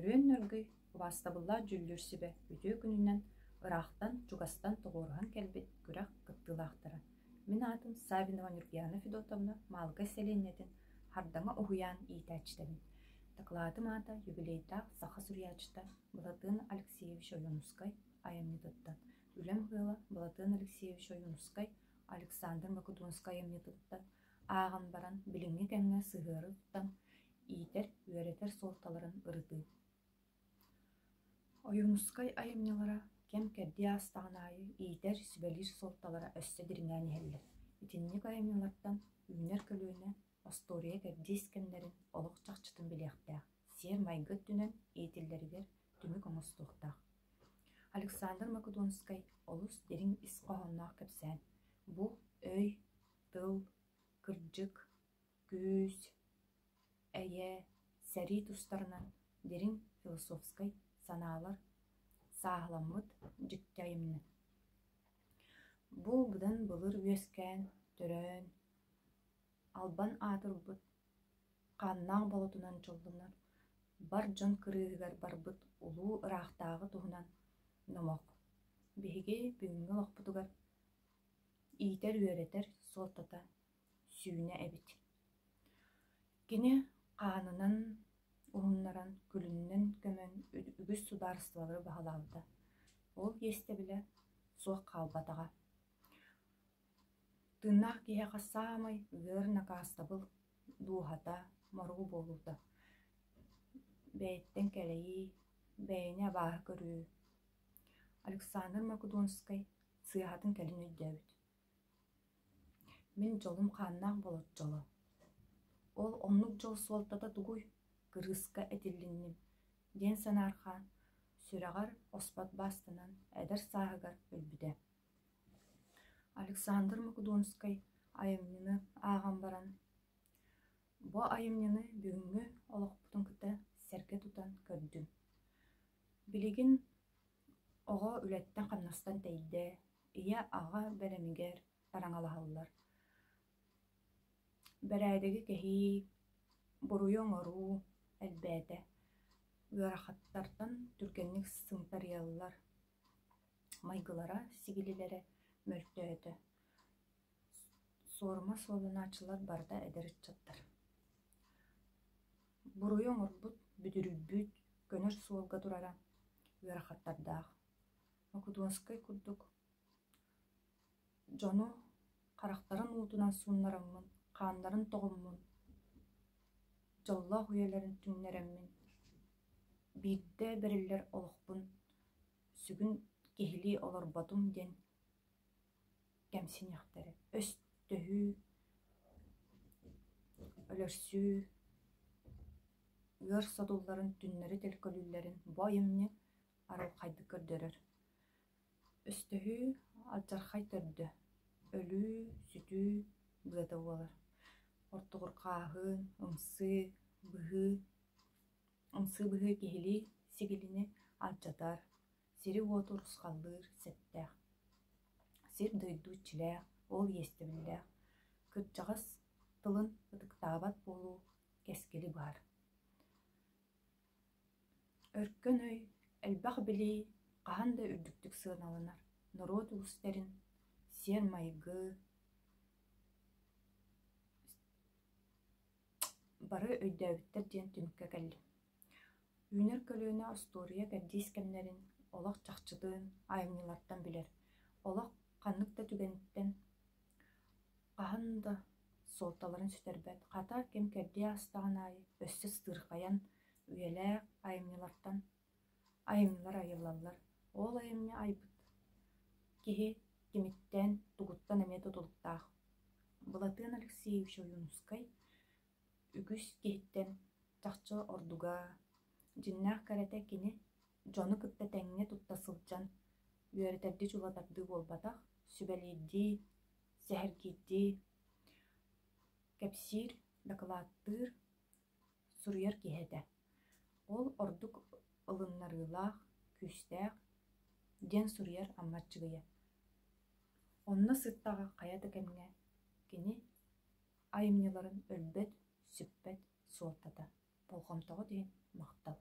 Нөрүөн нөргүй, убаастабыллаах дьүүллүүр сүбэ үтүө күнүнэн ыраахтан, чугастан тоҕуоруһан кэлбит күрэх кыттыылаахтара. Мин аатым Саввинова Нюргуяна Федотовна, Маалыкай сэлиэнньэтин Хардаҥа уһуйаан иитээччитэбин. Дакылаатым аата юбилейдаах саха суруйааччыта Былатыан Алексеевич Ойуунускай айымньытыттан, үлэм ыала Былатыан Алексеевич Ойуунускай Александр Македонскай айымньытыттан ааҕан баран билиҥҥи кэмҥэ сыһыары туттан иитэр, үөрэтэр суолталарын ырытыы. Ойуунускай айымньылара кэм-кэрдии аастаҕын аайы иитэр, сүбэлиир суолталара өссө дириҥээн иһэллэр. Итинник айымньылартан үүнэр көлүөнэ остуоруйа кэрдиис кэмнэрин олох чахчытын билиэхтээх, сиэр-майгы өттүнэн иитиллэригэр түмүк оҥостуохтаах. Александр Македонскай олус дириҥ ис хоһоонноох кэпсээн. Бу өй, тыл, кырдьык, күүс, эйэ, сэрии тустарынан дириҥ философскай санаалар сааһыламмыт дьикти айымньы. Бу быдан былыр үөскээн, төрөөн, албан аатырбыт, хааннаах болотунан дьоллонор, бар дьон кырыыһыгар барбыт улуу ыраахтааҕы туһунан номох. Биһиги бүгүҥҥү олохпутугар иитэр-үөрэтэр суолтата сүүнэ эбит. Кини хаанынан уһуннаран, күлүнэн көмөн үгүс судаарыстыбалары баһылаабыта. Ол иэстэбилэ суох хаалбатаҕа. Тыыннаах киһиэхэ саамай ыар накаастабыл дууһата, моруу буолуута. Бэйэттэн кэлэйии, бэйэни абааһы көрүү. Александр Македонскай сыыһатын кэлин өйдөөбүт. Мин дьолум хааннаах болот дьоло. Ол оннук дьол суолтата тугуй, кырыыска этиллинним диэн санаарҕаан, сүрэҕэр оспот баастанан эдэр сааһыгар өлбүтэ. Александр Македонскай айымньыны ааҕан баран, бу айымньыны бүгүҥҥү олохпутун кытта сэргэ тутан көрдүм. Билигин Оҕо үлэттэн-хамнастан тэйдэ, ийэ-аҕа бэлэмигэр тараҥалаһаллар. Бэрээдэги кэһии, буруйу оҥоруу элбээтэ, ыарахаттартан түргэнник сынтарыйаллар, майгылара, сигилилэрэ мөлтөөтө. Суорума суолланааччылар барыта эдэр ыччаттар. Буруйу оҥорбут, бүдүрүйбүт, көнөр суолга турара ыарахаттардаах. Мокудуонскай курдук дьону харахтарын уутунан сууннараммын, хааннарын тоҕоммун, дьоллоох үйэлэрин түҥнэрэммин, биирдэ бэриллэр олохпун сүгүн киһилии олорботум диэн кэмсиниэхтэрэ, өстөһүү, өлөрсүү, ыар содулларын түннэри төлкөлүүллэрин бу айымньы арылхайдык көрдөрөр. Өстөһүү алдьархай төрдө, өлүү, сүтүү быата буолар. Ортугурҕааһын, ымсыы, быһыы, ымсыы быһыы киһилии сигилини алдьатар, сири-уоту урусхаллыыр сэттээх. Сир-дойду иччилээх, ол иэстэбиллээх, кырдьаҕас тылын ытыктаабат буолуу кэскили быһар. Өркөн өй, элбэх билии хаһан да үрдүктүк сыаналанар, норуот үгүстэрин сиэр-майгы бары өйдөөбүттэр диэн түмүккэ кэллим. Үүнэр көлүөнэ остуоруйа кэрдиис кэмнэрин, олох чахчытын айымньылартан билэр, олох ханнык да түгэниттэн хаһан да суолталарын сүтэрбэт, хата кэм-кэрдии аастаҕын аайы өссө сытыырхайан үйэлээх айымньылартан айымньылар айыллаллар. Ол айымньы айбыт киһи кимиттэн, тугуттан эмиэ тутулуктаах. Былатыан Алексеевич Ойуунускай үгүс киһиттэн чахчы ордуга, дьиҥнээх кэрэтэ кини дьону кытта тэҥҥэ тутта сылдьан үөрэтэрдии-чулатардыы буолбатах, сүбэлиирдии, сэһэргиирдии, кэпсиир, дакылааттыыр, суруйар киһи этэ. Ол ордук ылыннарыылаах, күүстээх диэн суруйар Амма Аччыгыйа. Онно сыттаҕа хайа да кэмҥэ кини айымньыларын өлбөт, сүппэт суолтата. Болҕомтоҕут иһин махтал.